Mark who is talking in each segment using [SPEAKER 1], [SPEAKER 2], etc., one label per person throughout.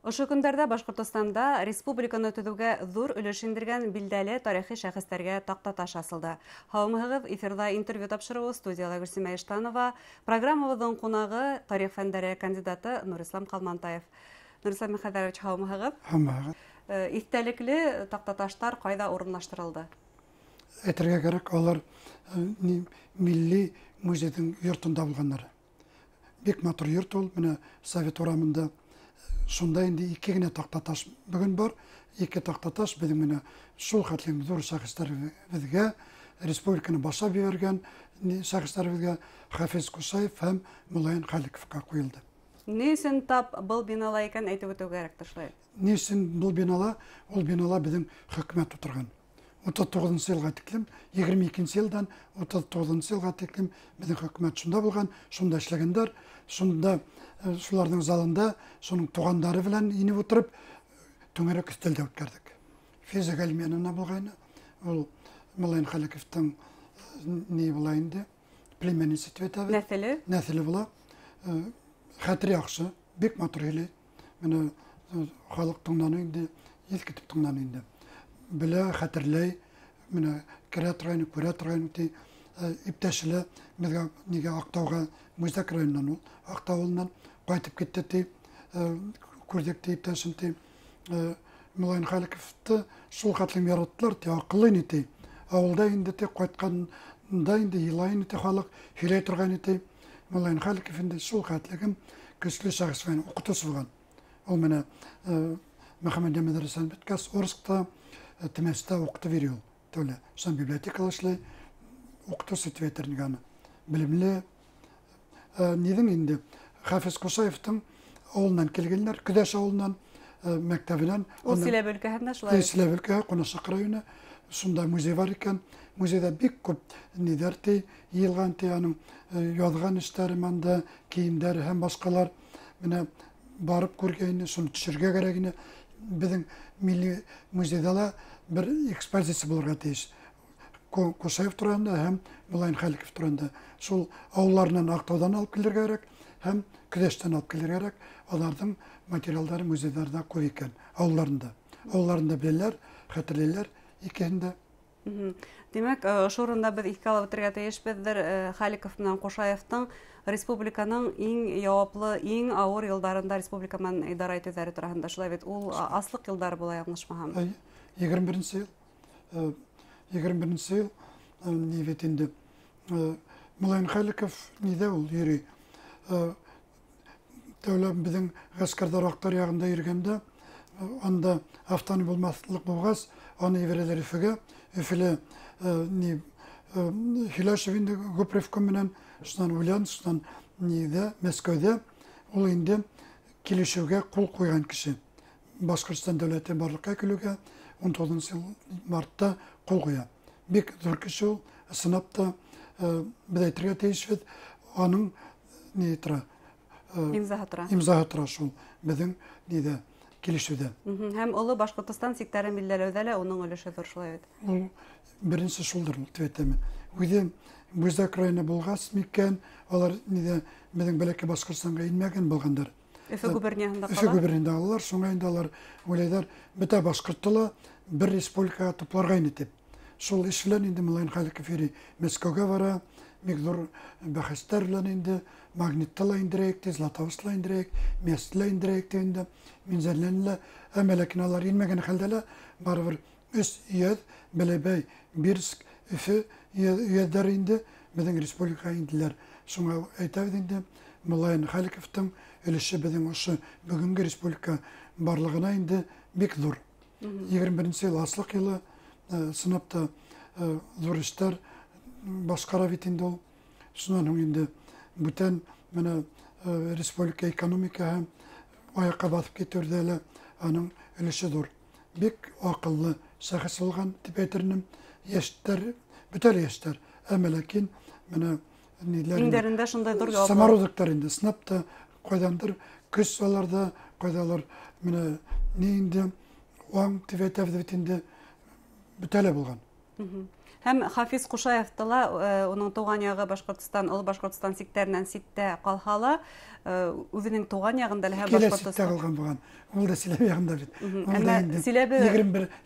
[SPEAKER 1] Ошо көндәрҙә Башҡортостанда республиканы төҙөүгә ҙур өлөш индергән билдәле тарихи шәхестәргә таҡтаташ асылды. Һаумыһығыҙ, эфирҙа интервью тапшырыуы, студияла Гөлсимә Иштанова. Программабыҙҙың ҡунағы тарих фәндәре кандидаты Нурислам Ҡалмантаев. Нурислам Михәҙәрович, һаумыһығыҙ.
[SPEAKER 2] Һаумыһығыҙ.
[SPEAKER 1] Иҫтәлекле таҡтаташтар ҡайҙа урынлаштырылды?
[SPEAKER 2] Әйтергә кәрәк, алар милли музейҙың йортонда булғандар. Бик матур йорт ул, менә Совет урамында. Шунда инде ике генә таҡтаташ бөгөн бар. Ике таҡтаташ беҙҙең менә шул хәтлем ҙур шәхестәребеҙгә, республиканы башлап ебәргән шәхестәребеҙгә Хафиз Кушаев һәм Мулайын Халиковҡа ҡуйылды.
[SPEAKER 1] Ни өсөн тап был бинала икән әйтеп үтеү кәрәктер шулай?
[SPEAKER 2] Ни өсөн был бинала? Ул бинала беҙҙең хөкүмәт ултырған. 39 йылға тиклем, 22 йылдан 39 йылға тиклем беҙҙең хөкүмәт шунда булған, шунда эшләгәндәр, шунда шуларҙың залында, шуның туғандары белән инеп ултырып, түңәрәк өҫтәлдә үткәрҙек. Физа Ғәлимәновна булғайны, ул Мулайын Халиковтың ни була инде, племянница тип әйтәбеҙ.
[SPEAKER 1] Нәҫеле?
[SPEAKER 2] Нәҫеле була. Хәтере яҡшы, бик матур һөйләй. Менә халыҡ тыңланы инде, иҫ китеп тыңланы инде. Белә, хәтерләй, менә керә торғайны, күрә торғайны ти. Иптәше лә беҙгә нигә Аҡтауға, Муйзак районынан ул, Аҡтау ауылынан ҡайтып китте ти. Күрҙек ти иптәшен ти. Мулайын Халиковты шул хәтлем яраттылар ти, аҡыллы ине ти. Ауылда инде ти, ҡайтҡанда инде илай ине ти халыҡ, һөйләй торғайны ти. Мулайын Халиков инде шул хәтлегем көслө шәхес булған, уҡытыусы булған. Ул менә Мөхәммәдиә мәҙрәсәһен бөткәс, Орскта, Темәстә уҡытып йөрөй ул. Тәүлә шунан библиотекала эшләй, уҡытыусы тип әйтер инек аны. Белемле. Ниҙең инде Хафиз Кушаевтың ауылынан килгәннәр, Көҙәш ауылынан, мәктәбенән.
[SPEAKER 1] Ул Силәбе өлкәһендә шулай?
[SPEAKER 2] Силәбе өлкәһе, Ҡунашаҡ районы. Шунда музей бар икән. Музейҙа бик күп ниҙәр ти, йыйылған ти, аның яҙған эштәре манда, кейемдәре һәм башҡалар. Менә барып күргәйне, шуны төшөргә кәрәк ине. Беҙҙең милли музейҙа ла бер экспозиция булырға тейеш. Кушаев тураһында һәм Мулайын Халиков тураһында. Шул ауылларынан Аҡтауҙан алып килергә кәрәк һәм Көҙәштән алып килергә кәрәк. Аларҙың материалдары музейҙарҙа күп икән, ауылларында. Ауылларында беләләр, хәтерләйләр икеһен дә.
[SPEAKER 1] Тимәк, ошо урында беҙ иҫкә алып үтергә тейешбеҙҙер, Халиков менән Ҡушаевтың республиканың иң яуаплы, иң ауыр йылдарында республика менән идара итеүҙәре тураһында. Шулай бит, ул аслыҡ йылдары була, яңылышмаһам.
[SPEAKER 2] Әйе, егерме беренсе йыл. 21 йыл, ни бит инде, Мулайын Халиков ниҙә ул йөрөй? Тәүлә беҙҙең ғәскәрҙәр Аҡтар яғында йөрөгәндә, анда автономия булмаҫлыҡ булғас, аны ебәрәләр Өфөгә. Өфөлә, ни, һөйләшеп инде Гупревком менән, шунан Ульяновск, шунан ниҙә, Мәскәүҙә ул инде килешеүгә ҡул ҡуйған кеше. Башҡортостан дәүләте барлыҡҡа килеүгә 19 йыл мартта ҡул ҡуя. Бик ҙур кеше ул, ысынлап та, беҙ әйтергә тейешбеҙ, аның ни тора?
[SPEAKER 1] Имзаһы тора.
[SPEAKER 2] Имзаһы тора шул беҙҙең ниҙә, килешеүҙә.
[SPEAKER 1] Һәм оло Башҡортостан сиктәрен билдәләүҙә лә уның өлөшө ҙур, шулай бит?
[SPEAKER 2] Ул беренсе шулдыр ул, тип әйтәм. Үҙе Буйҙаҡ районы булғас микән, алар ниҙә беҙҙең бәләкәй Башҡортостанға инмәгән булғандар.
[SPEAKER 1] Өфө губернияһында
[SPEAKER 2] Өфө
[SPEAKER 1] ҡала?
[SPEAKER 2] губернияһында ҡалалар, шуңа инде алар уйлайҙар, бөтә башҡортто ла бер республикаға тупларға ине тип. Шул эш белән инде Мулайын Халиков йөрөй. Мәскәүгә бара, бик ҙур бәхәстәр белән инде Магнитты ла индерәйек ти, Златоусты ла индерәйек, Месты ла индерәйек ти инде, Минзәләне лә. Әммә ләкин алар инмәгән хәлдә лә барыбер өс өйәҙ, Бәләбәй, Бирск, Өфө өйәҙҙәре инде беҙҙең республикаға инделәр. Шуңа әйтәбеҙ инде, Мулайын Халиковтың өлөшө беҙҙең ошо бөгөнгө республика барлығына инде бик ҙур. 21 йыл аслыҡ йылы, сынап та, ҙур эштәр башҡара бит инде ул. Шунан һуң инде бүтән менә, республика экономикаһы аяҡҡа баҫып китеүҙә лә аның өлөшө ҙур. Бик аҡыллы шәхес булған тип әйтер инем. Йәштәр, бөтә лә йәштәр, әммә ләкин менә ниләр инде,
[SPEAKER 1] Иңдәрендә шундай ҙур яуаплылыҡ.
[SPEAKER 2] Самородоктар инде, сынап та ҡайҙандыр көс аларҙа, ҡайҙалыр менә ни инде аң тип әйтәбеҙ бит инде, бөтә лә булған.
[SPEAKER 1] Һәм Хафиз Ҡушаевты ла уның тыуған яғы Башҡортостан, Оло Башҡортостан сиктәренән ситтә ҡалһа ла, үҙенең тыуған яғында һәм Башҡортостан
[SPEAKER 2] ситтә ҡалған булған. Ул да Силәбе яғында бит. Ул да инде Силәбе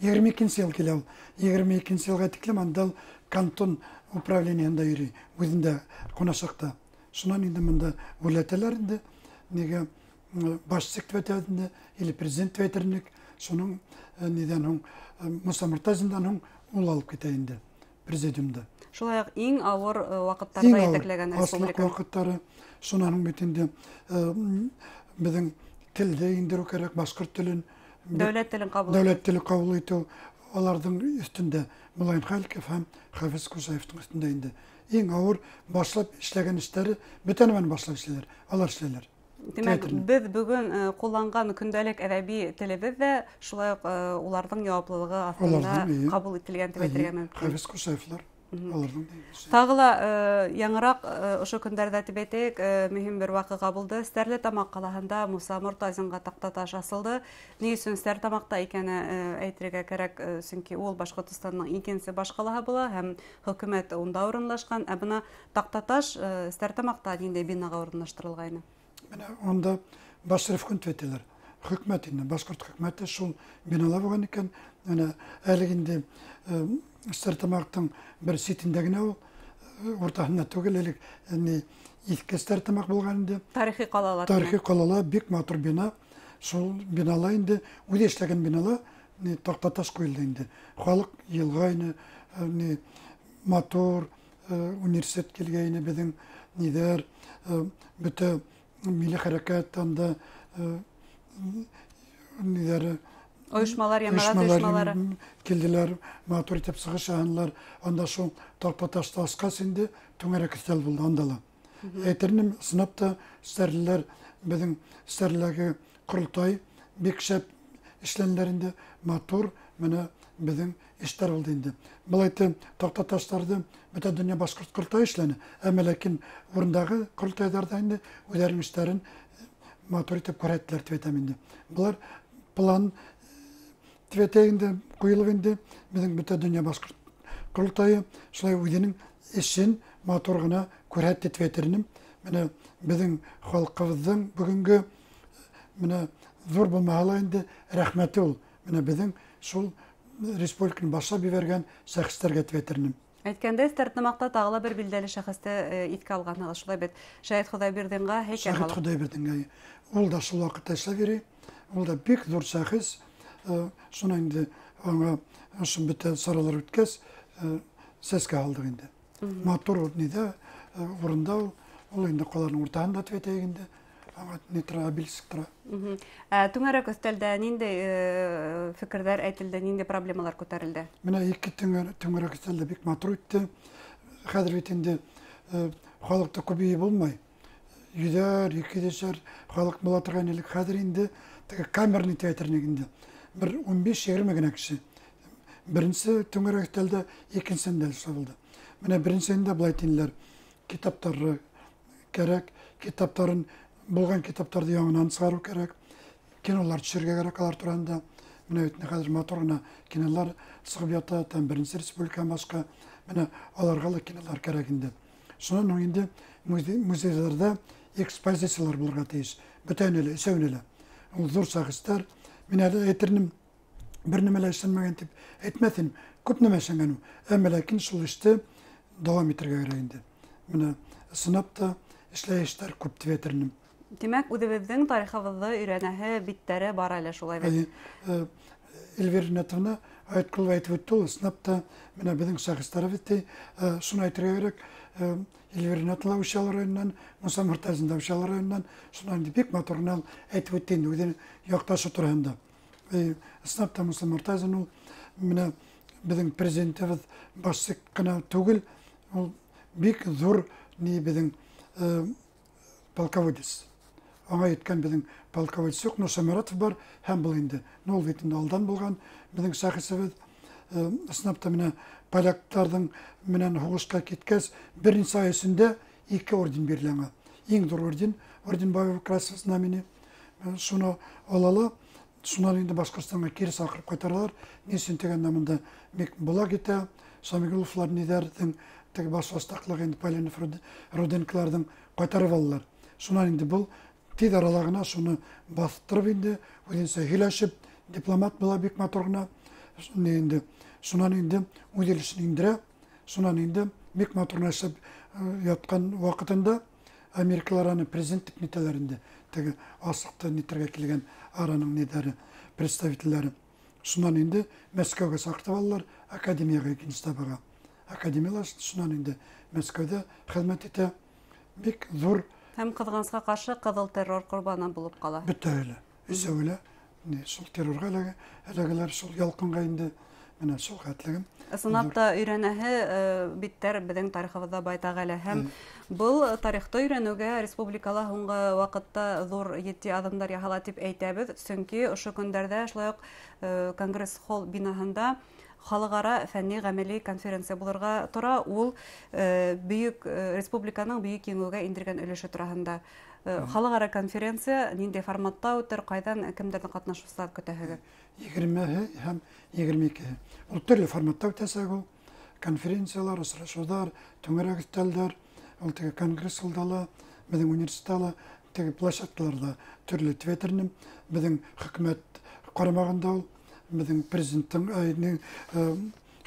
[SPEAKER 2] 21-22 йыл килә ул. 22 йылға тиклем анда кантон управлениеһында йөрөй, үҙендә ҡунасаҡта. Шунан инде мында үрләтәләр инде. Нигә баш тип әйтәбеҙ инде, или президент тип әйтер инек. Шуның нидән һуң Муса Мортазиндан һуң ул алып китә инде президиумда.
[SPEAKER 1] Шулай уҡ иң ауыр ваҡыттарҙа етәкләгән
[SPEAKER 2] республика. Аслыҡ ваҡыттары. Шунан һуң бит инде беҙҙең телде индереү кәрәк, башҡорт телен.
[SPEAKER 1] Дәүләт телен ҡабул итеү.
[SPEAKER 2] Дәүләт теле ҡабул итеү аларҙың өҫтөндә. Мулайын Хәлиҡов һәм Хафиз Ҡушаевтың өҫтөндә инде. Иң ауыр башлап эшләгән эштәре бөтә нәмәне башлап эшләйләр, алар эшләйләр.
[SPEAKER 1] Тимәк, беҙ бөгөн ҡулланған көндәлек әҙәби телебеҙ ҙә шулай уҡ уларҙың яуаплылығы аҫтында ҡабул ителгән тип әйтергә мөмкин.
[SPEAKER 2] Хафиз Ҡушаевлар аларҙың.
[SPEAKER 1] Тағы ла яңыраҡ ошо көндәрҙә тип әйтәйек, мөһим бер ваҡиға булды. Стәрлетамаҡ ҡалаһында Муса Мортазинға таҡтаташ асылды. Ни өсөн Стәрлетамаҡта икәне әйтергә кәрәк, сөнки ул Башҡортостандың икенсе баш ҡалаһы була һәм хөкүмәт унда урынлашҡан. Ә бына таҡтаташ Стәрлетамаҡта ниндәй бинаға урынлаштырылғайны?
[SPEAKER 2] Менә унда баш ревком тип әйтәләр. Хөкүмәт инде, башҡорт хөкүмәте шул бинала булған икән. Менә әле инде Стәрлетамаҡтың бер ситендә генә ул, уртаһында түгел, элек ни иҫке Стәрлетамаҡ булған инде.
[SPEAKER 1] Тарихи ҡалала.
[SPEAKER 2] Тарихи ҡалала бик матур бина. Шул бинала инде үҙе эшләгән бинала ни таҡтаташ ҡуйылды инде. Халыҡ йылғайны, ни матур университет килгәйне беҙҙең ниҙәр, бөтә милли хәрәкәт анда ниҙәре
[SPEAKER 1] ойошмалар, йәмәғәт ойошмалары
[SPEAKER 2] килделәр, матур итеп сығыш яһанылар. Анда шул таҡтаташты асҡас инде түңәрәк өҫтәл булды анда ла. Әйтер инем, ысынлап та стәрлеләр, беҙҙең стәрлеләге ҡоролтай бик шәп эшләнеләр инде, матур менә беҙҙең эштәр булды инде. Былай итеп таҡтаташтарҙы бөтә донъя башҡорт ҡоролтайы эшләне, әммә ләкин урындағы ҡоролтайҙарҙа инде үҙҙәренең эштәрен матур итеп күрһәттеләр тип әйтәм инде. Былар план тип әйтәйек инде, ҡуйылып инде беҙҙең бөтә донъя башҡорт ҡоролтайы шулай үҙенең эшен матур ғына күрһәтте тип әйтер инем. Менә беҙҙең халҡыбыҙҙың бөгөнгө менә ҙур булмаһа ла инде рәхмәте ул. Менә беҙҙең шул республиканы башлап ебәргән шәхестәргә тип әйтер инем.
[SPEAKER 1] Әйткәндәй, Стәрлетамаҡта тағы ла бер билдәле шәхесте иҫкә алғанһығыҙ, шулай бит. Шәһит Хоҙайбирҙинға һәйкәл
[SPEAKER 2] Шәһит
[SPEAKER 1] һалып.
[SPEAKER 2] Хоҙайбирҙинға. Ул да шул ваҡытта эшләп йөрөй. Ул да бик ҙур шәхес. Шунан инде аңа ошо бөтә саралар үткәс, сәскә һалдыҡ инде. Матур ниҙә, урында ул, ул инде ҡаланың уртаһында тип әйтәйек инде. Аңа ни тора, обелиск тора.
[SPEAKER 1] Түңәрәк өҫтәлдә ниндәй фекерҙәр әйтелде, ниндәй проблемалар күтәрелде?
[SPEAKER 2] Менә ике түңәрәк өҫтәлдә бик матур үтте. Хәҙер бит инде халыҡта күбәйеп булмай. Йөҙәр, ике йөҙәр халыҡ була торған элек. Хәҙер инде теге камерный тип әйтер инек инде. Бер ун биш-егерме генә кеше. Беренсе түңәрәк өҫтәлдә, икенсеһендә лә шулай булды. Менә беренсеһендә былай тинеләр: китаптары кәрәк, китаптарын булған китаптарҙы яңынан сығарыу кәрәк, кинолар төшөрөргә кәрәк алар тураһында. Менә бит хәҙер матур ғына кинолар сығып ята, там беренсе республика башҡа. Менә аларға ла кинолар кәрәк инде. Шунан һуң инде музейҙарҙа экспозициялар булырға тейеш. Бөтәһенә лә, өсәүенә лә. Ул ҙур шәхестәр. Мин әле әйтер инем, бер нәмә лә эшләнмәгән тип әйтмәҫ инем. Күп нәмә эшләнгән ул. Әммә ләкин шул эште дауам итергә кәрәк инде. Менә ысынлап та эшләй эштәр күп тип әйтер инем.
[SPEAKER 1] Тимәк, үҙебеҙҙең тарихыбыҙҙы өйрәнәһе биттәре бар әле шулай бит.
[SPEAKER 2] Әйе, Эльвира Ринатовна Айткулова әйтеп үтте ул, ысынлап та менә беҙҙең шәхестәребеҙ ти, шуны әйтергә кәрәк, Эльвира Ринатовна Учалы районынан, Муса Мортазин да Учалы районынан, шунан инде бик матур ғына әйтеп үтте инде үҙенең яҡташы тураһында. Ысынлап та Муса Мортазин ул менә беҙҙең президентыбыҙ башсы ҡына түгел, ул бик ҙур ни беҙҙең полководец. Аңа еткән беҙҙең полководец юҡ, но Шамиратов бар, һәм был инде. Но ул бит инде алдан булған беҙҙең шәхесебеҙ. Ысынлап та менә поляктарҙың менән һуғышҡа киткәс, бер нисә ай эсендә ике орден бирелә аңа. Иң ҙур орден, орден Боевого Красного Знамени. Шуны ала ла, шунан инде Башҡортостанға кире саҡырып ҡайтаралар. Ни өсөн тигәндә, бында бик болаҡ итә, Самигуловлар нидәрҙең теге башбаштаҡлығы инде Поленов Руденколарҙың ҡайтарып алалар. Шунан инде был тиҙ арала ғына шуны баҫтырып инде үҙенсә һөйләшеп дипломат була бик матур ғына. Инде шунан инде үҙ өлөшөн индерә. Шунан инде бик матур ғына эшләп ятҡан ваҡытында Америкалар аны президент тип нитәләр инде. Теге асыҡты нитергә килгән араның нидәре, представителдәре. Шунан инде Мәскәүгә саҡыртып алалар, академияға, генштабыға. Академияла шунан инде Мәскәүҙә хеҙмәт итә. Бик ҙур.
[SPEAKER 1] Һәм ҡыҙғанысҡа ҡаршы ҡыҙыл террор ҡорбаны булып ҡала.
[SPEAKER 2] Бөтәһе лә, өсәүе лә шул террорға эләгәләр, шул ялҡынға инде. Менә шул хәтлегем.
[SPEAKER 1] Ысынлап та өйрәнәһе биттәр беҙҙең тарихыбыҙҙа байтаҡ әле. Һәм был тарихты өйрәнеүгә республикала һуңғы ваҡытта ҙур етди аҙымдар яһала тип әйтәбеҙ. Сөнки ошо көндәрҙә шулай уҡ Конгресс-холл бинаһында халыҡ-ара фәнни ғәмәли конференция булырға тора. Ул бөйөк республиканың бөйөк еңеүгә индергән өлөшө тураһында. Халыҡ-ара конференция ниндәй форматта үтер, ҡайҙан, кемдәрҙең ҡатнашыусылар көтәһегеҙ?
[SPEAKER 2] 20-һе һәм 22-һе. Ул төрлө форматта үтәсәк ул. Конференциялар, осрашыуҙар, түңәрәк өҫтәлдәр, ул теге конгресс-холлда ла, беҙҙең университетта ла, теге площадкаларҙа төрлө тип әйтер инем. Беҙҙең хөкүмәт ҡарамағында ул, беҙҙең президенттың,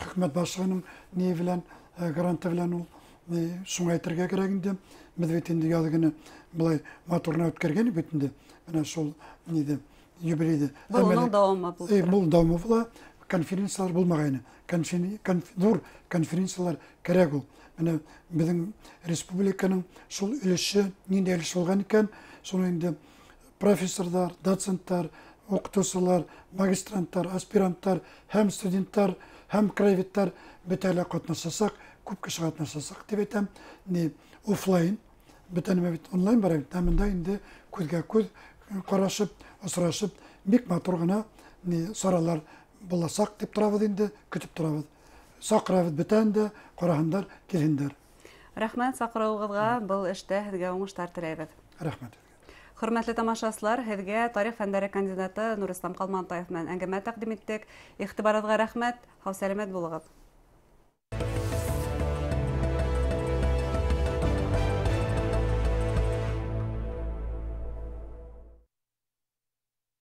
[SPEAKER 2] хөкүмәт башлығының ни белән, гранты белән ул. Шуңа әйтергә кәрәк инде. Беҙ бит инде яҙ көнө былай матур ғына үткәргән бит инде. Бына шул ниҙе, юбилейҙе.
[SPEAKER 1] Был уның дауамы булып тора.
[SPEAKER 2] Был дауамы була. Конференциялар булмағайны. Ҙур конференциялар кәрәк ул. Бына беҙҙең республиканың шул өлөшө ниндәй өлөш булған икән, шуны инде профессорҙар, доценттар, уҡытыусылар, магистранттар, аспиранттар, һәм студенттар, һәм краеведтар бөтәһе лә ҡатнашасаҡ, күп кеше ҡатнашасаҡ тип әйтәм. Ни офлайн, бөтә нәмә бит онлайн бара бит. Ә бында инде күҙгә күҙ ҡарашып, осрашып, бик матур ғына ни саралар буласаҡ тип торабыҙ инде, көтөп торабыҙ. Саҡырабыҙ бөтәһен дә, ҡараһындар, килһендәр.
[SPEAKER 1] Рәхмәт саҡырыуығыҙға, был эштә һеҙгә уңыштар теләйбеҙ.
[SPEAKER 2] Рәхмәт.
[SPEAKER 1] Хөрмәтле тамашасылар, һеҙгә тарих фәндәре кандидаты Нурислам Ҡалмантаев менән әңгәмә тәҡдим иттек. Иғтибарығыҙға рәхмәт, һау-сәләмәт булығыҙ.